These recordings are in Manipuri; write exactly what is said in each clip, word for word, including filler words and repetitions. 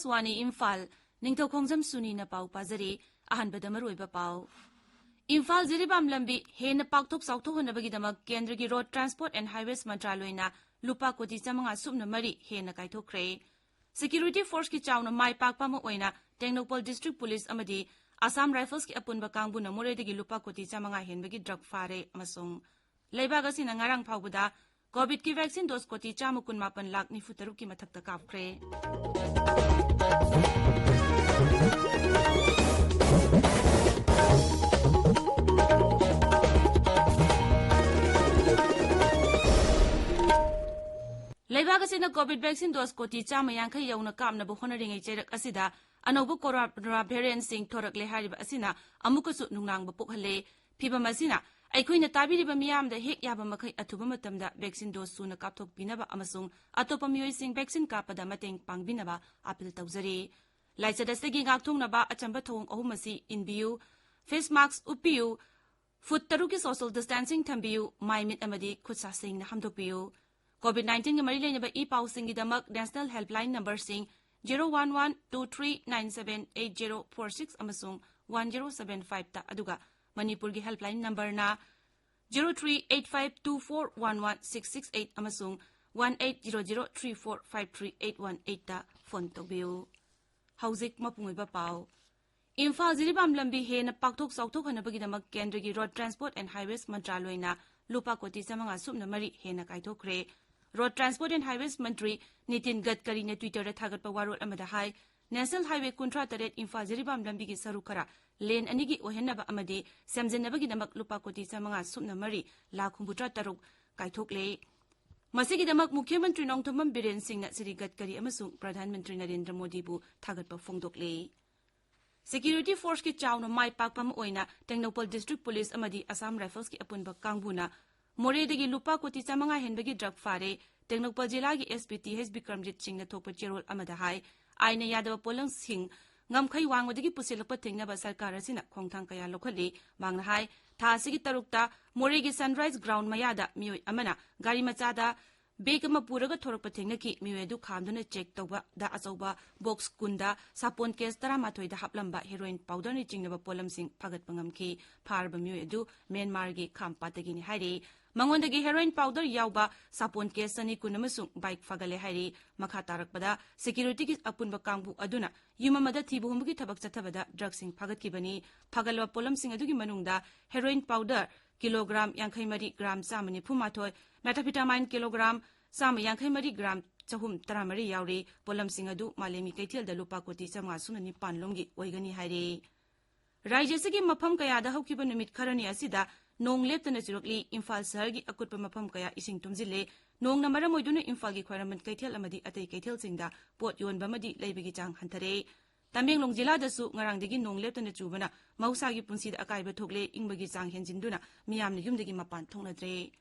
ꯁ꯭ꯋꯥꯅꯤ ꯏꯝꯐꯥꯜ, ꯅꯤꯡꯊꯧꯈꯣꯡꯖꯝ ꯁꯨꯅꯤꯅ ꯄꯥꯎ ꯄꯥꯖꯔꯤ꯫ ꯑꯍꯥꯟꯕꯗ ꯃꯔꯨꯑꯣꯏꯕ ꯄꯥꯎ꯫ ꯏꯝꯐꯥꯜ ꯖꯤꯔꯤꯕꯥꯝ ꯂꯝꯕꯤ ꯍꯦꯟꯅ ꯄꯥꯛꯊꯣꯛ ꯆꯥꯎꯊꯣꯛꯍꯟꯅꯕꯒꯤꯗꯃꯛ ꯀꯦꯟꯗ꯭ꯔꯒꯤ Road Transport and Highways ꯃꯟꯇ꯭ꯔꯥꯂꯣꯏꯅ ꯂꯨꯄꯥ ꯀꯣꯇꯤ ꯆꯥꯃꯉꯥ ꯁꯨꯞꯅ ꯃꯔꯤ ꯍꯦꯟꯅ ꯀꯥꯏꯊꯣꯛꯈ꯭ꯔꯦ꯫ Security Forceꯀꯤ ꯆꯥꯎꯅ ꯃꯥꯏ ꯄꯥꯛꯄ ꯑꯃ ꯑꯣꯏꯅ ꯇꯦꯡꯅꯧꯄꯜ District Police ꯑꯃꯗꯤ Assam Riflesꯀꯤ ꯑꯄꯨꯟꯕ ꯀꯥꯡꯕꯨꯅ ꯃꯣꯔꯦꯗꯒꯤ ꯂꯨꯄꯥ ꯀꯣꯇꯤ ꯆꯥꯃꯉꯥ ꯍꯦꯟꯕꯒꯤ drug ꯐꯥꯔꯦ ꯑꯃꯁꯨꯡ ꯂꯩꯕꯥꯛ ꯑꯁꯤꯅ ꯉꯔꯥꯡ ꯐꯥꯎꯕꯗ COVIDꯀꯤ vaccine dose ꯀꯣꯇꯤ ꯆꯥꯝꯃ ꯀꯨꯟꯃꯥꯄꯟ ꯂꯥꯈ ꯅꯤꯐꯨ ꯇꯔꯨꯛꯀꯤ ꯃꯊꯛꯇ ꯀꯥꯞꯈ꯭ꯔꯦ꯫ ꯂꯩꯕꯥꯛ ꯑꯁꯤꯅ COVID vaccine dose ꯀꯣꯇꯤ ꯆꯥꯝꯃ ꯌꯥꯡꯈꯩ ꯌꯧꯅ ꯀꯥꯞꯅꯕ ꯍꯣꯠꯅꯔꯤꯉꯩ ꯆꯩꯔꯛ ꯑꯁꯤꯗ ꯑꯅꯧꯕ corona variantꯁꯤꯡ ꯊꯣꯔꯛꯂꯦ ꯍꯥꯏꯔꯤꯕ ꯑꯁꯤꯅ ꯑꯃꯨꯛꯀꯁꯨ ꯅꯨꯡꯅꯥꯡꯕ ꯄꯣꯛꯍꯜꯂꯦ꯫ ꯐꯤꯚꯝ ꯑꯁꯤꯅ ꯑꯩꯈꯣꯏꯅ ꯇꯥꯕꯤꯔꯤꯕ ꯃꯤꯌꯥꯝꯗ ꯍꯦꯛ ꯌꯥꯕ ꯃꯈꯩ ꯑꯊꯨꯕ ꯃꯇꯝꯗ vaccine dose ꯁꯨꯅ ꯀꯥꯞꯊꯣꯛꯄꯤꯅꯕ ꯑꯃꯁꯨꯡ ꯑꯇꯣꯞꯄ ꯃꯤꯑꯣꯏꯁꯤꯡ vaccine ꯀꯥꯞꯄꯗ ꯃꯇꯦꯡ ꯄꯥꯡꯕꯤꯅꯕ appeal ꯇꯧꯖꯔꯤ꯫ ꯂꯥꯏꯆꯠ ꯑꯁꯤꯗꯒꯤ ꯉꯥꯛꯊꯣꯛꯅꯕ ꯑꯆꯝꯕ ꯊꯧꯑꯣꯡ ꯑꯍꯨꯝ ꯑꯁꯤ ꯏꯟꯕꯤꯌꯨ: face mask ꯎꯞꯄꯤꯌꯨ, ꯐꯨꯠ ꯇꯔꯨꯛꯀꯤ social distancing ꯊꯝꯕꯤꯌꯨ, ꯃꯥꯏ ꯃꯤꯠ ꯑꯃꯗꯤ ꯈꯨꯠ ꯁꯥ ꯁꯦꯡꯅ ꯍꯥꯝꯗꯣꯛꯄꯤꯌꯨ꯫ COVID nineteenꯒ ꯃꯔꯤ ꯂꯩꯅꯕ E ꯄꯥꯎꯁꯤꯡꯒꯤꯗꯃꯛ National Helpline numberꯁꯤꯡ zero one one two three nine seven eight zero four six ꯑꯃꯁꯨꯡ one zero seven fiveꯇ, ꯑꯗꯨꯒ ꯃꯅꯤꯄꯨꯔꯒꯤ helpline numberꯅ zero three eight five two four one one six six eight ꯑꯃꯁꯨꯡ one eight zero zero three four five three eight one eightꯇ phone ꯇꯧꯕꯤꯌꯨ꯫ ꯍꯧꯖꯤꯛ ꯃꯄꯨꯡ ꯑꯣꯏꯕ ꯄꯥꯎ꯫ ꯏꯝꯐꯥꯜ ꯖꯤꯔꯤꯕꯥꯝ ꯂꯝꯕꯤ ꯍꯦꯟꯅ ꯄꯥꯛꯊꯣꯛ ꯆꯥꯎꯊꯣꯛꯍꯟꯅꯕꯒꯤꯗꯃꯛ ꯀꯦꯟꯗ꯭ꯔꯒꯤ Road Transport and Highways ꯃꯟꯇ꯭ꯔꯥꯂꯣꯏꯅ ꯂꯨꯄꯥ ꯀꯣꯇꯤ ꯆꯥꯃꯉꯥ ꯁꯨꯞꯅ ꯃꯔꯤ ꯍꯦꯟꯅ ꯀꯥꯏꯊꯣꯛꯈ꯭ꯔꯦ꯫ Road Transport and Highways ꯃꯟꯇ꯭ꯔꯤ ꯅꯤꯇꯤꯟ ꯒꯗꯀꯔꯤꯅ Twitterꯗ ꯊꯥꯒꯠꯄ ꯋꯥꯔꯣꯜ ꯑꯃꯗ ꯍꯥꯏ, National Highway ꯀꯨꯟꯊ꯭ꯔꯥ ꯇꯔꯦꯠ ꯏꯝꯐꯥꯜ ꯖꯤꯔꯤꯕꯥꯝ ꯂꯝꯕꯤꯒꯤ ꯁꯔꯨꯛ ꯈꯔ lane ꯑꯅꯤꯒꯤ ꯑꯣꯏꯍꯟꯅꯕ ꯑꯃꯗꯤ ꯁꯦꯝꯖꯤꯟꯅꯕꯒꯤꯗꯃꯛ ꯂꯨꯄꯥ ꯀꯣꯇꯤ ꯆꯥꯃꯉꯥ ꯁꯨꯞꯅ ꯃꯔꯤ ꯂꯥꯈ ꯍꯨꯝꯐꯨꯇꯔꯥ ꯇꯔꯨꯛ ꯀꯥꯏꯊꯣꯛꯂꯦ꯫ ꯃꯁꯤꯒꯤꯗꯃꯛ ꯃꯨꯈ꯭ꯌ ꯃꯟꯇ꯭ꯔꯤ ꯅꯣꯡꯊꯣꯝꯕꯝ ꯕꯤꯔꯦꯟ ꯁꯤꯡꯅ ꯁ꯭ꯔꯤ ꯒꯗꯀꯔꯤ ꯑꯃꯁꯨꯡ ꯄ꯭ꯔꯙꯥꯟ ꯃꯟꯇ꯭ꯔꯤ ꯅꯔꯦꯟꯗ꯭ꯔ ꯃꯣꯗꯤꯕꯨ ꯊꯥꯒꯠꯄ ꯐꯣꯡꯗꯣꯛꯂꯦ꯫ Security Forceꯀꯤ ꯆꯥꯎꯅ ꯃꯥꯏ ꯄꯥꯛꯄ ꯑꯃ ꯑꯣꯏꯅ ꯇꯦꯡꯅꯧꯄꯜ District Police ꯑꯃꯗꯤ Assam Riflesꯀꯤ ꯑꯄꯨꯟꯕ ꯀꯥꯡꯕꯨꯅ ꯃꯣꯔꯦꯗꯒꯤ ꯂꯨꯄꯥ ꯀꯣꯇꯤ ꯆꯥꯃꯉꯥ ꯍꯦꯟꯕꯒꯤ drug ꯐꯥꯔꯦ꯫ ꯇꯦꯡꯅꯧꯄꯜ ꯖꯤꯂꯥꯒꯤ SP ꯇꯤ ꯑꯩꯆ ꯕꯤꯀ꯭ꯔꯝꯖꯤꯠ ꯁꯤꯡꯅ ꯊꯣꯛꯄ ꯆꯦꯔꯣꯜ ꯑꯃꯗ ꯍꯥꯏ, ꯑꯥꯏꯟꯅ ꯌꯥꯗꯕ ꯄꯣꯠꯂꯝꯁꯤꯡ ꯉꯝꯈꯩ ꯋꯥꯡꯃꯗꯒꯤ ꯄꯨꯁꯤꯜꯂꯛꯄ ꯊꯤꯡꯅꯕ ꯁꯔꯀꯥꯔ ꯑꯁꯤꯅ ꯈꯣꯡꯊꯥꯡ ꯀꯌꯥ ꯂꯧꯈꯠꯂꯤ꯫ ꯃꯍꯥꯛꯅ ꯍꯥꯏ, ꯊꯥ ꯑꯁꯤꯒꯤ ꯇꯔꯨꯛꯇ ꯃꯣꯔꯦꯒꯤ Sunrise Ground ꯃꯌꯥꯗ ꯃꯤꯑꯣꯏ ꯑꯃꯅ ꯒꯥꯔꯤ ꯃꯆꯥꯗ ꯕꯦꯒ ꯑꯃ ꯄꯨꯔꯒ ꯊꯣꯔꯛꯄ ꯊꯦꯡꯅꯈꯤ꯫ ꯃꯤꯑꯣꯏ ꯑꯗꯨ ꯈꯥꯝꯗꯨꯅ ꯆꯦꯛ ꯇꯧꯕꯗ ꯑꯆꯧꯕ ꯕꯣꯛꯁ ꯀꯨꯟꯗ ꯁꯥꯄꯣꯟ ꯀꯦꯁ ꯇꯔꯥꯃꯥꯊꯣꯏꯗ ꯍꯥꯞꯂꯝꯕ ꯍꯦꯔꯣꯏꯟ ꯄꯥꯎꯗꯔꯅ ꯆꯤꯡꯅꯕ ꯄꯣꯠꯂꯝꯁꯤꯡ ꯐꯥꯒꯠꯄ ꯉꯝꯈꯤ꯫ ꯐꯥꯔꯕ ꯃꯤꯑꯣꯏ ꯑꯗꯨ ꯃ꯭ꯌꯥꯟꯃꯥꯔꯒꯤ ꯈꯥꯝꯄꯥꯠꯇꯒꯤꯅꯤ ꯍꯥꯏꯔꯤ꯫ ꯃꯉꯣꯟꯗꯒꯤ ꯍꯦꯔꯣꯏꯟ ꯄꯥꯎꯗꯔ ꯌꯥꯎꯕ ꯁꯥꯄꯣꯟ ꯀꯦꯁ ꯆꯅꯤ ꯀꯨꯟ ꯑꯃꯁꯨꯡ ꯕꯥꯏꯛ ꯐꯥꯒꯠꯂꯦ ꯍꯥꯏꯔꯤ꯫ ꯃꯈꯥ ꯇꯥꯔꯛꯄꯗ ꯁꯦꯀ꯭ꯌꯨꯔꯤꯇꯤꯒꯤ ꯑꯄꯨꯟꯕ ꯀꯥꯡꯕꯨ ꯑꯗꯨꯅ ꯌꯨꯝ ꯑꯃꯗ ꯊꯤꯕ ꯍꯨꯝꯕꯒꯤ ꯊꯕꯛ ꯆꯠꯊꯕꯗ ꯗ꯭ꯔꯒꯁꯤꯡ ꯐꯥꯒꯠꯈꯤꯕꯅꯤ꯫ ꯐꯥꯒꯠꯂꯕ ꯄꯣꯠꯂꯝꯁꯤꯡ ꯑꯗꯨꯒꯤ ꯃꯅꯨꯡꯗ ꯍꯦꯔꯣꯏꯟ ꯄꯥꯎꯗꯔ ꯀꯤꯂꯣꯒ꯭ꯔꯥꯝ ꯌꯥꯡꯈꯩ ꯃꯔꯤ, ꯒ꯭ꯔꯥꯝ ꯆꯥꯝꯃ ꯅꯤꯐꯨ ꯃꯥꯊꯣꯏ, ꯃꯦꯊꯥꯐꯤꯇꯥꯃꯥꯏꯟ ꯀꯤꯂꯣꯒ꯭ꯔꯥꯝ ꯆꯥꯝꯃ ꯌꯥꯡꯈꯩ ꯃꯔꯤ, ꯒ꯭ꯔꯥꯝ ꯆꯍꯨꯝ ꯇꯔꯥꯃꯔꯤ ꯌꯥꯎꯔꯤ꯫ ꯄꯣꯠꯂꯝꯁꯤꯡ ꯑꯗꯨ ꯃꯥꯂꯦꯝꯒꯤ ꯀꯩꯊꯦꯜꯗ ꯂꯨꯄꯥ ꯀꯣꯇꯤ ꯆꯥꯝꯃꯉꯥ ꯁꯨꯞꯅ ꯅꯤꯄꯥꯟ ꯂꯣꯝꯒꯤ ꯑꯣꯏꯒꯅꯤ ꯍꯥꯏꯔꯤ꯫ ꯔꯥꯖ꯭ꯌ ꯑꯁꯤꯒꯤ ꯃꯐꯝ ꯀꯌꯥꯗ ꯍꯧꯈꯤꯕ ꯅꯨꯃꯤꯠ ꯈꯔꯅꯤ ꯑꯁꯤꯗ ꯅꯣꯡ ꯂꯦꯞꯇꯅ ꯆꯨꯔꯛꯂꯤ꯫ ꯏꯝꯐꯥꯜ ꯁꯍꯔꯒꯤ ꯑꯀꯨꯠꯄ ꯃꯐꯝ ꯀꯌꯥ ꯏꯁꯤꯡ ꯊꯨꯝꯖꯤꯜꯂꯦ꯫ ꯅꯣꯡꯅ ꯃꯔꯝ ꯑꯣꯏꯗꯨꯅ ꯏꯝꯐꯥꯜꯒꯤ ꯈ꯭ꯋꯥꯏꯔꯝꯕꯟ ꯀꯩꯊꯦꯜ ꯑꯃꯗꯤ ꯑꯇꯩ ꯀꯩꯊꯦꯜꯁꯤꯡꯗ ꯄꯣꯠ ꯌꯣꯟꯕ ꯑꯃꯗꯤ ꯂꯩꯕꯒꯤ ꯆꯥꯡ ꯍꯟꯊꯔꯦ꯫ ꯇꯃꯦꯡꯂꯣꯡ ꯖꯤꯂꯥꯗꯁꯨ ꯉꯔꯥꯡꯗꯒꯤ ꯅꯣꯡ ꯂꯦꯞꯇꯅ ꯆꯨꯕꯅ ꯃꯍꯧꯁꯥꯒꯤ ꯄꯨꯟꯁꯤꯗ ꯑꯀꯥꯏꯕ ꯊꯣꯛꯂꯦ꯫ ꯏꯪꯕꯒꯤ ꯆꯥꯡ ꯍꯦꯟꯖꯤꯟꯗꯨꯅ ꯃꯤꯌꯥꯝꯅ ꯌꯨꯝꯗꯒꯤ ꯃꯄꯥꯟ ꯊꯣꯛꯅꯗ꯭ꯔꯦ꯫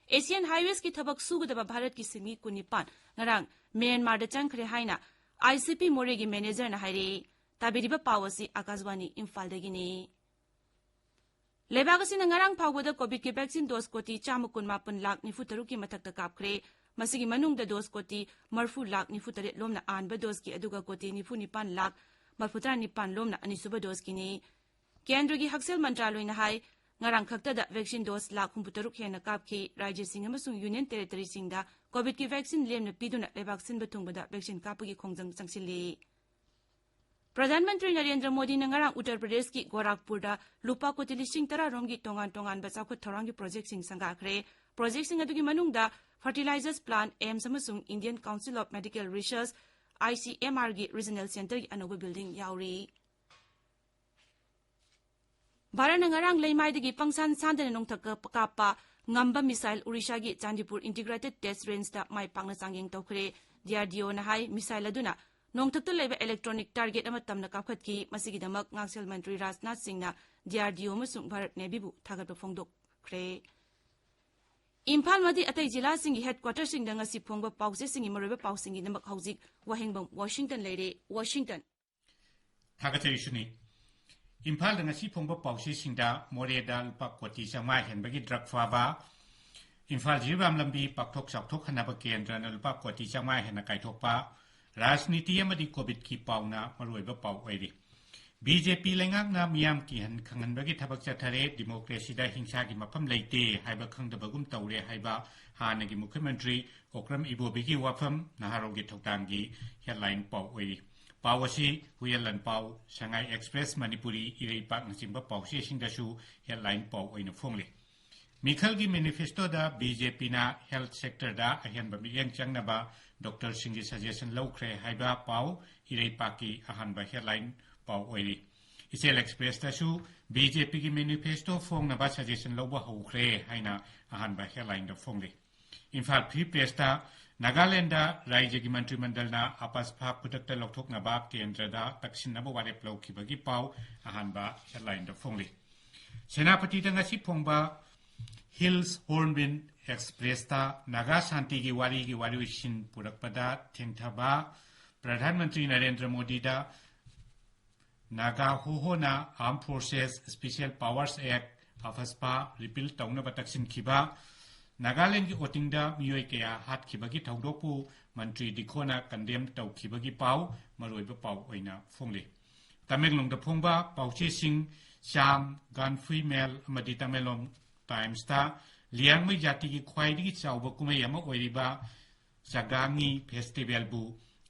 ꯑꯦꯁꯤꯌꯥꯟ ꯍꯥꯏꯋꯦꯁꯀꯤ ꯊꯕꯛ ꯁꯨꯒꯗꯕ ꯚꯥꯔꯠꯀꯤ ꯁꯤꯟꯃꯤ ꯀꯨꯟꯅꯤꯄꯥꯟ ꯉꯔꯥꯡ ꯃ꯭ꯌꯥꯟꯃꯥꯔꯗ ꯆꯪꯈ꯭ꯔꯦ ꯍꯥꯏꯅ ꯑꯥꯏꯁꯤꯄꯤ ꯃꯣꯔꯦꯒꯤ ꯃꯦꯅꯦꯖꯔꯅ ꯍꯥꯏꯔꯛꯏ꯫ ꯇꯥꯕꯤꯔꯤꯕ ꯄꯥꯎ ꯑꯁꯤ ꯑꯥꯀꯥꯁꯕꯥꯅꯤ ꯏꯝꯐꯥꯜꯗꯒꯤꯅꯤ꯫ ꯂꯩꯕꯥꯛ ꯑꯁꯤꯅ ꯉꯔꯥꯡ ꯐꯥꯎꯕꯗ ꯀꯣꯚꯤꯗꯀꯤ ꯚꯦꯛꯁꯤꯟ ꯗꯣꯁ ꯀꯣꯇꯤ ꯆꯥꯝꯃ ꯀꯨꯟꯃꯥꯄꯟ ꯂꯥꯈ ꯅꯤꯐꯨ ꯇꯔꯨꯛꯀꯤ ꯃꯊꯛꯇ ꯀꯥꯞꯈ꯭ꯔꯦ꯫ ꯃꯁꯤꯒꯤ ꯃꯅꯨꯡꯗ ꯗꯣꯁ ꯀꯣꯇꯤ ꯃꯔꯤꯐꯨ ꯂꯥꯈ ꯅꯤꯐꯨ ꯇꯔꯦꯠ ꯂꯣꯝꯅ ꯑꯍꯥꯟꯕ ꯗꯣꯁꯀꯤ, ꯑꯗꯨꯒ ꯀꯣꯇꯤ ꯅꯤꯐꯨ ꯅꯤꯄꯥꯟ ꯂꯥꯈ ꯃꯔꯤꯐꯨ ꯇꯔꯥ ꯅꯤꯄꯥꯟ ꯂꯣꯝꯅ ꯑꯅꯤꯁꯨꯕ ꯗꯣꯁꯀꯤꯅꯤ꯫ ꯀꯦꯟꯗ꯭ꯔꯒꯤ ꯍꯛꯁꯦꯜ ꯃꯟꯇ꯭ꯔꯥꯂꯣꯏꯅ ꯍꯥꯏ, ꯉꯔꯥꯡ ꯈꯛꯇꯗ ꯚꯦꯛꯁꯤꯟ ꯗꯣꯁ ꯂꯥꯈ ꯍꯨꯝꯐꯨ ꯇꯔꯨꯛ ꯍꯦꯟꯅ ꯀꯥꯞꯈꯤ꯫ ꯔꯥꯖ꯭ꯌꯁꯤꯡ ꯑꯃꯁꯨꯡ ꯌꯨꯅꯤꯌꯟ ꯇꯦꯔꯤꯇꯣꯔꯤꯁꯤꯡꯗ ꯀꯣꯚꯤꯗꯀꯤ ꯚꯦꯛꯁꯤꯟ ꯂꯦꯝꯅ ꯄꯤꯗꯨꯅ ꯂꯩꯕꯥꯛ ꯁꯤꯟꯕ ꯊꯨꯡꯕꯗ ꯚꯦꯛꯁꯤꯟ ꯀꯥꯞꯄꯒꯤ ꯈꯣꯡꯖꯪ ꯆꯪꯁꯤꯜꯂꯤ꯫ ꯄ꯭ꯔꯙꯥꯟ ꯃꯟꯇ꯭ꯔꯤ ꯅꯔꯦꯟꯗ꯭ꯔ ꯃꯣꯗꯤꯅ ꯉꯔꯥꯡ ꯎꯠꯇꯔ ꯄ꯭ꯔꯗꯦꯁꯀꯤ ꯒꯣꯔꯥꯈꯄꯨꯔꯗ ꯂꯨꯄꯥ ꯀꯣꯇꯤ ꯂꯤꯁꯤꯡ ꯇꯔꯥ ꯔꯣꯝꯒꯤ ꯇꯣꯉꯥꯟ ꯇꯣꯉꯥꯟꯕ ꯆꯥꯎꯈꯠ ꯊꯧꯔꯥꯡꯒꯤ ꯄ꯭ꯔꯣꯖꯦꯛꯁꯤꯡ ꯁꯪꯒꯥꯈ꯭ꯔꯦ꯫ ꯄ꯭ꯔꯣꯖꯦꯛꯁꯤꯡ ꯑꯗꯨꯒꯤ ꯃꯅꯨꯡꯗ ꯐꯔꯇꯤꯂꯥꯏꯖꯔꯁ ꯄ꯭ꯂꯥꯟꯠ, ꯑꯦꯝꯁ ꯑꯃꯁꯨꯡ Indian council of medical research, ꯑꯥꯏꯁꯤꯑꯦꯝꯑꯥꯔꯒꯤ ꯔꯤꯖꯅꯦꯜ ꯁꯦꯟꯇꯔꯒꯤ ꯑꯅꯧꯕ ꯕꯤꯜꯗꯤꯡ ꯌꯥꯎꯔꯤ꯫ ꯚꯥꯔꯠꯅ ꯉꯔꯥꯡ ꯂꯩꯃꯥꯏꯗꯒꯤ ꯄꯪꯁꯥꯟ ꯁꯥꯟꯗꯅ ꯅꯣꯡꯊꯛꯇ ꯀꯥꯞꯄ ꯉꯝꯕ ꯃꯤꯁꯥꯏꯜ ꯑꯣꯔꯤꯁꯥꯒꯤ ꯆꯥꯟꯗꯤꯄꯨꯔ ꯏꯟꯇꯤꯒ꯭ꯔꯦꯇꯦꯗ ꯇꯦꯁ ꯔꯦꯟꯖꯇ ꯃꯥꯏ ꯄꯥꯛꯅ ꯆꯥꯡꯌꯦꯡ ꯇꯧꯈ꯭ꯔꯦ꯫ ꯗꯤꯑꯥꯔꯗꯤꯑꯣꯅ ꯍꯥꯏ, ꯃꯤꯁꯥꯏꯜ ꯑꯗꯨꯅ ꯅꯣꯡꯊꯛꯇ ꯂꯩꯕ ꯏꯂꯦꯛꯇ꯭ꯔꯣꯅꯤꯛ ꯇꯥꯔꯒꯦꯠ ꯑꯃ ꯇꯝꯅ ꯀꯥꯞꯈꯠꯈꯤ꯫ ꯃꯁꯤꯒꯤꯗꯃꯛ ꯉꯥꯛꯁꯦꯜ ꯃꯟꯇ꯭ꯔꯤ ꯔꯥꯖꯅꯥꯊ ꯁꯤꯡꯅ ꯗꯤꯑꯥꯔꯗꯤꯑꯣ ꯑꯃꯁꯨꯡ ꯚꯥꯔꯠ ꯅꯦꯚꯤꯕꯨ ꯊꯥꯒꯠꯄ ꯐꯣꯡꯗꯣꯛꯈ꯭ꯔꯦ꯫ ꯏꯝꯐꯥꯜ ꯑꯃꯗꯤ ꯑꯇꯩ ꯖꯤꯂꯥꯁꯤꯡꯒꯤ ꯍꯦꯗꯀ꯭ꯋꯥꯇꯔꯁꯤꯡꯗ ꯉꯁꯤ ꯐꯣꯡꯕ ꯄꯥꯎꯆꯦꯁꯤꯡꯒꯤ ꯃꯔꯨꯑꯣꯏꯕ ꯄꯥꯎꯁꯤꯡꯒꯤꯗꯃꯛ ꯍꯧꯖꯤꯛ ꯋꯥꯍꯦꯡꯕꯝ ꯋꯥꯁꯤꯡꯇꯟ ꯂꯩꯔꯦ꯫ ꯋꯥꯁꯤꯡꯇꯟ꯫ ꯊꯥꯒꯠꯆꯔꯤ ꯁꯨꯅꯤ꯫ ꯏꯝꯐꯥꯜꯗ ꯉꯁꯤ ꯐꯣꯡꯕ ꯄꯥꯎꯆꯦꯁꯤꯡꯗ ꯃꯣꯔꯦꯗ ꯂꯨꯄꯥ ꯀꯣꯇꯤ ꯆꯥꯝꯃꯉꯥ ꯍꯦꯟꯕꯒꯤ ꯗ꯭ꯔꯒ ꯐꯥꯕ, ꯏꯝꯐꯥꯜ ꯖꯤꯔꯤꯕꯥꯝ ꯂꯝꯕꯤ ꯄꯥꯛꯊꯣꯛ ꯆꯥꯎꯊꯣꯛꯍꯟꯅꯕ ꯀꯦꯟꯗ꯭ꯔꯅ ꯂꯨꯄꯥ ꯀꯣꯇꯤ ꯆꯥꯃꯉꯥ ꯍꯦꯟꯅ ꯀꯥꯏꯊꯣꯛꯄ, ꯔꯥꯖꯅꯤꯇꯤ ꯑꯃꯗꯤ ꯀꯣꯚꯤꯗꯀꯤ ꯄꯥꯎꯅ ꯃꯔꯨꯑꯣꯏꯕ ꯄꯥꯎ ꯑꯣꯏꯔꯤ꯫ ꯕꯤ ꯖꯦ ꯄꯤ ꯂꯩꯉꯥꯛꯅ ꯃꯤꯌꯥꯝ ꯀꯤꯍꯟ ꯈꯪꯍꯟꯕꯒꯤ ꯊꯕꯛ ꯆꯠꯊꯔꯦ, ꯗꯤꯃꯣꯀ꯭ꯔꯦꯁꯤꯗ ꯍꯤꯡꯁꯥꯒꯤ ꯃꯐꯝ ꯂꯩꯇꯦ ꯍꯥꯏꯕ ꯈꯪꯗꯕꯒꯨꯝ ꯇꯧꯔꯦ ꯍꯥꯏꯕ ꯍꯥꯟꯅꯒꯤ ꯃꯨꯈ꯭ꯌ ꯃꯟꯇ꯭ꯔꯤ ꯑꯣꯀ꯭ꯔꯝ ꯏꯕꯣꯕꯤꯒꯤ ꯋꯥꯐꯝ ꯅꯍꯥꯔꯣꯜꯒꯤ ꯊꯧꯗꯥꯡꯒꯤ ꯍꯦꯗꯂꯥꯏꯟ ꯄꯥꯎ ꯑꯣꯏꯔꯤ꯫ ꯄꯥꯎ ꯑꯁꯤ ꯍꯨꯏꯌꯦꯟ ꯂꯥꯟꯄꯥꯎ, ꯁꯉꯥꯏ ꯑꯦꯛꯁꯄ꯭ꯔꯦꯁ ꯃꯅꯤꯄꯨꯔꯤ, ꯏꯔꯩꯄꯥꯛꯅꯆꯤꯡꯕ ꯄꯥꯎꯆꯦꯁꯤꯡꯗꯁꯨ ꯍꯦꯗꯂꯥꯏꯟ ꯄꯥꯎ ꯑꯣꯏꯅ ꯐꯣꯡꯂꯤ꯫ ꯃꯤꯈꯜꯒꯤ ꯃꯦꯅꯤꯐꯦꯁꯇꯣꯗ ꯕꯤ ꯖꯦ ꯄꯤꯅ ꯍꯦꯜꯊ ꯁꯦꯛꯇꯔꯗ ꯑꯍꯦꯟꯕ ꯃꯤꯠꯌꯦꯡ ꯆꯪꯅꯕ ꯗꯣꯛꯇꯔꯁꯤꯡꯒꯤ ꯁꯖꯦꯁꯟ ꯂꯧꯈ꯭ꯔꯦ ꯍꯥꯏꯕ ꯄꯥꯎ ꯏꯔꯩꯄꯥꯛꯀꯤ ꯑꯍꯥꯟꯕ ꯍꯦꯗꯂꯥꯏꯟ ꯄꯥꯎ ꯑꯣꯏꯔꯤ꯫ ꯏꯆꯦꯜ ꯑꯦꯛꯁꯄ꯭ꯔꯦꯁꯇꯁꯨ ꯕꯤ ꯖꯦ ꯄꯤꯒꯤ ꯃꯦꯅꯤꯐꯦꯁꯇꯣ ꯐꯣꯡꯅꯕ ꯁꯖꯦꯁꯟ ꯂꯧꯕ ꯍꯧꯈ꯭ꯔꯦ ꯍꯥꯏꯅ ꯑꯍꯥꯟꯕ ꯍꯦꯗꯂꯥꯏꯟꯗ ꯐꯣꯡꯂꯤ꯫ ꯏꯝꯐꯥꯜ ꯐ꯭ꯔꯤ ꯄ꯭ꯔꯦꯁꯇ ꯅꯥꯒꯥꯂꯦꯟꯗ ꯔꯥꯏꯖ꯭ꯌꯒꯤ ꯃꯟꯇ꯭ꯔꯤ ꯃꯟꯗꯜꯅ ꯑꯄꯁꯐꯥ ꯈꯨꯗꯛꯇ ꯂꯧꯊꯣꯛꯅꯕ ꯀꯦꯟꯗ꯭ꯔꯗ ꯇꯛꯁꯤꯟꯅꯕ ꯋꯥꯔꯦꯞ ꯂꯧꯈꯤꯕꯒꯤ ꯄꯥꯎ ꯑꯍꯥꯟꯕ ꯍꯦꯗꯂꯥꯏꯟꯗ ꯐꯣꯡꯂꯤ꯫ ꯁꯦꯅꯥꯄꯇꯤꯗ ꯉꯁꯤ ꯐꯣꯡꯕ ꯍꯤꯜꯁ ꯍꯣꯔꯟꯕꯤꯜ ꯑꯦꯛꯁꯄ꯭ꯔꯦꯁꯇ ꯅꯥꯒꯥ ꯁꯥꯟꯇꯤꯒꯤ ꯋꯥꯔꯤꯒꯤ ꯋꯥꯔꯤꯁꯤꯟ ꯄꯨꯔꯛꯄꯗ ꯊꯦꯡꯊꯕ, Pradhan Mantri Narendra ꯃꯣꯗꯤꯗ Naga ꯍꯣꯍꯣꯅ ꯑꯥꯔꯝ forces special powers ꯑꯦꯛ, ꯑꯐꯁꯄꯥ, ꯔꯤꯄꯤꯜ ꯇꯧꯅꯕ ꯇꯛꯁꯤꯟꯈꯤꯕ, ꯅꯥꯒꯥꯂꯦꯟꯒꯤ ꯑꯣꯇꯤꯡꯗ ꯃꯤꯑꯣꯏ ꯀꯌꯥ ꯍꯥꯠꯈꯤꯕꯒꯤ ꯊꯧꯗꯣꯛꯄꯨ ꯃꯟꯇ꯭ꯔꯤ ꯗꯤꯈꯣꯅ ꯀꯟꯗꯦꯝ ꯇꯧꯈꯤꯕꯒꯤ ꯄꯥꯎ ꯃꯔꯨꯑꯣꯏꯕ ꯄꯥꯎ ꯑꯣꯏꯅ ꯐꯣꯡꯂꯤ꯫ ꯇꯃꯦꯡꯂꯣꯡꯗ ꯐꯣꯡꯕ ꯄꯥꯎꯆꯦꯁꯤꯡ ꯆꯥꯝ, ꯒꯥꯟꯐꯨꯏ ꯃꯦꯜ ꯑꯃꯗꯤ ꯇꯃꯦꯡꯂꯣꯡ ꯇꯥꯏꯝꯁꯇ ꯂꯤꯌꯥꯡꯃꯩ ꯖꯥꯇꯤꯒꯤ ꯈ꯭ꯋꯥꯏꯗꯒꯤ ꯆꯥꯎꯕ ꯀꯨꯝꯍꯩ ꯑꯃ ꯑꯣꯏꯔꯤꯕ ꯆꯥꯒꯥꯡꯉꯤ ꯐꯦꯁꯇꯤꯚꯦꯜꯕꯨ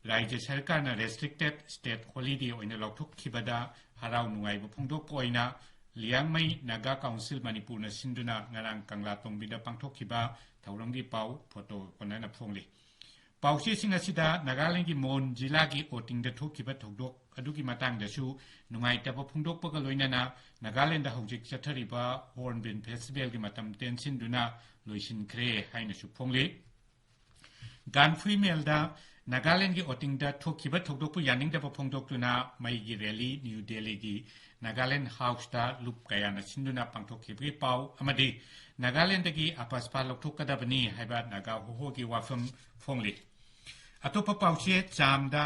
ꯔꯥꯏꯖ꯭ꯌ ꯁꯔꯀꯥꯔꯅ ꯔꯦꯁꯇ꯭ꯔꯤꯛꯇꯦꯗ ꯁ꯭ꯇꯦꯠ ꯍꯣꯂꯤꯗꯦ ꯑꯣꯏꯅ ꯂꯥꯎꯊꯣꯛꯈꯤꯕꯗ ꯍꯔꯥꯎ ꯅꯨꯡꯉꯥꯏꯕ ꯐꯣꯡꯗꯣꯛꯄ ꯑꯣꯏꯅ ꯂꯤꯌꯥꯡꯃꯩ ꯅꯥꯒꯥ ꯀꯥꯎꯟꯁꯤꯜ ꯃꯅꯤꯄꯨꯔꯅ ꯁꯤꯟꯗꯨꯅ ꯉꯔꯥꯡ ꯀꯪꯂꯥ ꯇꯣꯡꯕꯤꯗ ꯄꯥꯡꯊꯣꯛꯈꯤꯕ ꯊꯧꯔꯝꯒꯤ ꯄꯥꯎ ꯐꯣꯇꯣ ꯀꯣꯟꯅꯅ ꯐꯣꯡꯂꯤ꯫ ꯄꯥꯎꯆꯦꯁꯤꯡ ꯑꯁꯤꯗ ꯅꯥꯒꯥꯂꯦꯟꯗꯒꯤ ꯃꯣꯟ ꯖꯤꯂꯥꯒꯤ ꯑꯣꯇꯤꯡꯗ ꯊꯣꯛꯈꯤꯕ ꯊꯧꯗꯣꯛ ꯑꯗꯨꯒꯤ ꯃꯇꯥꯡꯗꯁꯨ ꯅꯨꯡꯉꯥꯏꯇꯕ ꯐꯣꯡꯗꯣꯛꯄꯒ ꯂꯣꯏꯅꯅ ꯅꯥꯒꯥꯂꯦꯟꯗ ꯍꯧꯖꯤꯛ ꯆꯠꯊꯔꯤꯕ ꯍꯣꯔꯟꯕꯤꯜ ꯐꯦꯁꯇꯤꯚꯦꯜꯒꯤ ꯃꯇꯝ ꯇꯦꯟꯁꯤꯟꯗꯨꯅ ꯂꯣꯏꯁꯤꯟꯈ꯭ꯔꯦ ꯍꯥꯏꯅꯁꯨ ꯐꯣꯡꯂꯤ꯫ ꯒꯥꯟꯐꯨꯏ ꯃꯦꯜꯗ ꯅꯥꯒꯥꯂꯦꯟꯗꯒꯤ ꯑꯣꯇꯤꯡꯗ ꯊꯣꯛꯈꯤꯕ ꯊꯧꯗꯣꯛꯄꯨ ꯌꯥꯅꯤꯡꯗꯕ ꯐꯣꯡꯗꯣꯛꯇꯨꯅ ꯃꯩꯒꯤ ꯔꯦꯂꯤ ꯅ꯭ꯌꯨ ꯗꯦꯜꯂꯤꯒꯤ ꯅꯥꯒꯥꯂꯦꯟꯗ ꯍꯥꯎꯁꯇ ꯂꯨꯞ ꯀꯌꯥꯅ ꯁꯤꯟꯗꯨꯅ ꯄꯥꯡꯊꯣꯛꯈꯤꯕꯒꯤ ꯄꯥꯎ ꯑꯃꯗꯤ ꯅꯥꯒꯥꯂꯦꯟꯗꯗꯒꯤ ꯑꯄꯁꯄꯥ ꯂꯧꯊꯣꯛꯀꯗꯕꯅꯤ ꯍꯥꯏꯕ ꯅꯥꯒꯥ ꯍꯣꯍꯣꯒꯤ ꯋꯥꯐꯝ ꯐꯣꯡꯂꯤ꯫ ꯑꯇꯣꯞꯄ ꯄꯥꯎꯆꯦ ꯆꯥꯝꯗ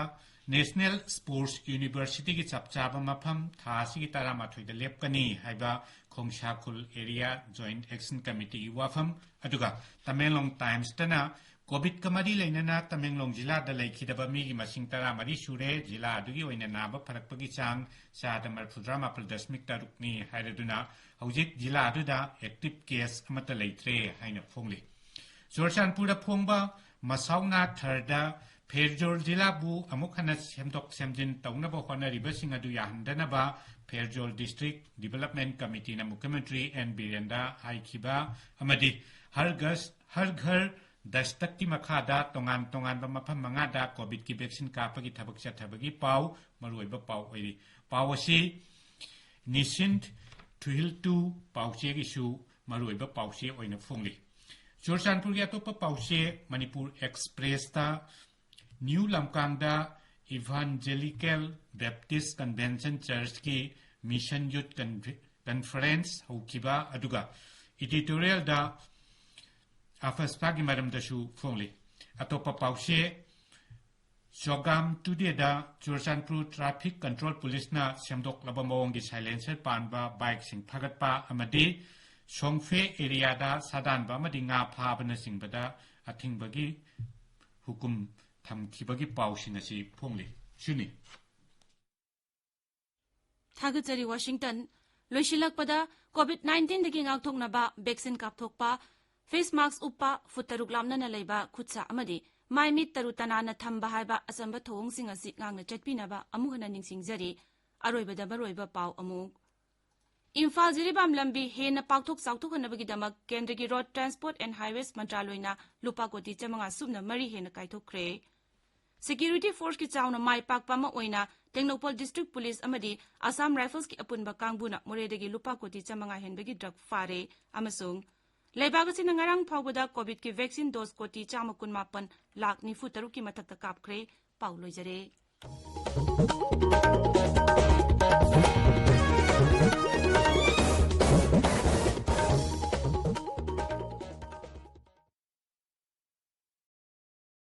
National Sports Universityꯒꯤ ꯆꯞ ꯆꯥꯕ ꯃꯐꯝ ꯊꯥ ꯑꯁꯤꯒꯤ ꯇꯔꯥꯃꯥꯊꯣꯏꯗ ꯂꯦꯞꯀꯅꯤ ꯍꯥꯏꯕ ꯈꯣꯡꯁꯥꯈꯨꯜ Area Joint Action Committeeꯒꯤ ꯋꯥꯐꯝ, ꯑꯗꯨꯒ ꯇꯃꯦꯡꯂꯣꯡ ꯇꯥꯏꯝꯁꯇꯅ COVID-ꯀ ꯃꯔꯤ ꯂꯩꯅꯅ ꯇꯃꯦꯡꯂꯣꯡ ꯖꯤꯂꯥꯗ ꯂꯩꯈꯤꯗꯕ ꯃꯤꯒꯤ ꯃꯁꯤꯡ ꯇꯔꯥꯃꯔꯤ ꯁꯨꯔꯦ, ꯖꯤꯂꯥ ꯑꯗꯨꯒꯤ ꯑꯣꯏꯅ ꯅꯥꯕ ꯐꯔꯛꯄꯒꯤ ꯆꯥꯡ ꯆꯥꯗ ꯃꯔꯤꯐꯨꯇꯔꯥꯃꯥꯄꯜ ꯗꯁꯃꯤꯛ ꯇꯔꯨꯛꯅꯤ ꯍꯥꯏꯔꯗꯨꯅ ꯍꯧꯖꯤꯛ ꯖꯤꯂꯥ ꯑꯗꯨꯗ active case ꯑꯃꯠꯇ ꯂꯩꯇ꯭ꯔꯦ ꯍꯥꯏꯅ ꯐꯣꯡꯂꯤ꯫ ꯆꯨꯔꯆꯥꯟꯄꯨꯔꯗ ꯐꯣꯡꯕ ꯃꯁꯥꯎꯅꯥ ꯊꯔꯗ ꯐꯦꯔꯖꯣꯜ ꯖꯤꯂꯥꯕꯨ ꯑꯃꯨꯛ ꯍꯟꯅ ꯁꯦꯝꯗꯣꯛ ꯁꯦꯝꯖꯤꯟ ꯇꯧꯅꯕ ꯍꯣꯠꯅꯔꯤꯕꯁꯤꯡ ꯑꯗꯨ ꯌꯥꯍꯟꯗꯅꯕ ꯐꯦꯔꯖꯣꯜ District Development Committeeꯅ ꯃꯨꯈ꯭ꯌꯃꯟꯇ꯭ꯔꯤ ꯑꯦꯟ ꯕꯤꯔꯦꯟꯗ ꯍꯥꯏꯈꯤꯕ ꯑꯃꯗꯤ ꯍꯔ ꯒꯁ, ꯍꯔ ꯘꯔ ꯗꯁꯇꯛꯀꯤ ꯃꯈꯥꯗ ꯇꯣꯉꯥꯟ ꯇꯣꯉꯥꯟꯕ ꯃꯐꯝ ꯃꯉꯥꯗ COVID-ꯀꯤ vaccine ꯀꯥꯞꯄꯒꯤ ꯊꯕꯛ ꯆꯠꯊꯕꯒꯤ ꯄꯥꯎ ꯃꯔꯨꯑꯣꯏꯕ ꯄꯥꯎ ꯑꯣꯏꯔꯤ꯫ ꯄꯥꯎ ꯑꯁꯤ ꯅꯤꯁꯤꯟꯊ ꯊꯨꯍꯤꯜꯇꯨ ꯄꯥꯎꯆꯦꯒꯤꯁꯨ ꯃꯔꯨꯑꯣꯏꯕ ꯄꯥꯎꯆꯦ ꯑꯣꯏꯅ ꯐꯣꯡꯂꯤ꯫ ꯆꯨꯔꯆꯥꯟꯄꯨꯔꯒꯤ ꯑꯇꯣꯞꯄ ꯄꯥꯎꯆꯦ ꯃꯅꯤꯄꯨꯔ ꯑꯦꯛꯁꯄ꯭ꯔꯦꯁꯇ ꯅ꯭ꯌꯨ ꯂꯝꯀꯥꯡꯗ Evangelical Baptist Convention Churchꯀꯤ Mission Youth Conf-, Conference ꯍꯧꯈꯤꯕ, ꯑꯗꯨꯒ editorialꯗ AFSPAꯒꯤ ꯃꯔꯝꯗꯁꯨ ꯐꯣꯡꯂꯤ꯫ ꯑꯇꯣꯞꯄ ꯄꯥꯎꯆꯦ ꯆꯣꯒꯥꯝ ꯇꯨꯗꯦꯗ ꯆꯨꯔꯆꯥꯟꯄꯨꯔ Traffic Control Policeꯅ ꯁꯦꯝꯗꯣꯛꯂꯕ ꯃꯑꯣꯡꯒꯤ silencer ꯄꯥꯟꯕ bikeꯁꯤꯡ ꯐꯥꯒꯠꯄ ꯑꯃꯗꯤ ꯁꯣꯡꯐꯦ areaꯗ ꯁꯥꯗꯥꯟꯕ ꯑꯃꯗꯤ ꯉꯥ ꯐꯥꯕꯅꯆꯤꯡꯕꯗ ꯑꯊꯤꯡꯕꯒꯤ ꯍꯨꯀꯨꯝ ꯊꯝꯈꯤꯕꯒꯤ ꯄꯥꯎꯁꯤꯡ ꯑꯁꯤ ꯐꯣꯡꯂꯤ꯫ ꯁꯤꯅꯤ꯫ ꯊꯥꯒꯠꯆꯔꯤ, ꯋꯥꯁꯤꯡꯇꯟ꯫ ꯂꯣꯏꯁꯤꯜꯂꯛꯄꯗ, COVID nineteenꯗꯒꯤ ꯉꯥꯛꯊꯣꯛꯅꯕ vaccine ꯀꯥꯞꯊꯣꯛꯄ, face mask ꯎꯞꯄ, ꯐꯨꯠ ꯇꯔꯨꯛ ꯂꯥꯞꯅꯅ ꯂꯩꯕ, ꯈꯨꯠꯁꯥ ꯑꯃꯗꯤ ꯃꯥꯏ ꯃꯤꯠ ꯇꯔꯨ ꯇꯅꯥꯟꯅ ꯊꯝꯕ ꯍꯥꯏꯕ ꯑꯆꯝꯕ ꯊꯧꯑꯣꯡꯁꯤꯡ ꯑꯁꯤ ꯉꯥꯛꯅ ꯆꯠꯄꯤꯅꯕ ꯑꯃꯨꯛ ꯍꯟꯅ ꯅꯤꯡꯁꯤꯡꯖꯔꯤ꯫ ꯑꯔꯣꯏꯕꯗ ꯃꯔꯨꯑꯣꯏꯕ ꯄꯥꯎ ꯑꯃꯨꯛ꯫ ꯏꯝꯐꯥꯜ ꯖꯤꯔꯤꯕꯥꯝ ꯂꯝꯕꯤ ꯍꯦꯟꯅ ꯄꯥꯛꯊꯣꯛ ꯆꯥꯎꯊꯣꯛꯍꯟꯅꯕꯒꯤꯗꯃꯛ ꯀꯦꯟꯗ꯭ꯔꯒꯤ Road Transport and Highways ꯃꯟꯇ꯭ꯔꯥꯂꯣꯏꯅ ꯂꯨꯄꯥ ꯀꯣꯇꯤ ꯆꯥꯃꯉꯥ ꯁꯨꯞꯅ ꯃꯔꯤ ꯍꯦꯟꯅ ꯀꯥꯏꯊꯣꯛꯈ꯭ꯔꯦ꯫ Security forceꯀꯤ ꯆꯥꯎꯅ ꯃꯥꯏ ꯄꯥꯛꯄ ꯑꯃ ꯑꯣꯏꯅ ꯇꯦꯡꯅꯧꯄꯜ District Police ꯑꯃꯗꯤ Assam Riflesꯀꯤ ꯑꯄꯨꯟꯕ ꯀꯥꯡꯕꯨꯅ ꯃꯣꯔꯦꯗꯒꯤ ꯂꯨꯄꯥ ꯀꯣꯇꯤ ꯆꯥꯃꯉꯥ ꯍꯦꯟꯕꯒꯤ drug ꯐꯥꯔꯦ꯫ ꯑꯃꯁꯨꯡ ꯂꯩꯕꯥꯛ ꯑꯁꯤꯅ ꯉꯔꯥꯡ ꯐꯥꯎꯕꯗ COVIDꯀꯤ vaccine dose ꯀꯣꯇꯤ ꯆꯥꯝꯃ ꯀꯨꯟꯃꯥꯄꯟ ꯂꯥꯈ ꯅꯤꯐꯨ ꯇꯔꯨꯛꯀꯤ ꯃꯊꯛꯇ ꯀꯥꯞꯈ꯭ꯔꯦ꯫ ꯄꯥꯎ ꯂꯣꯏꯖꯔꯦ꯫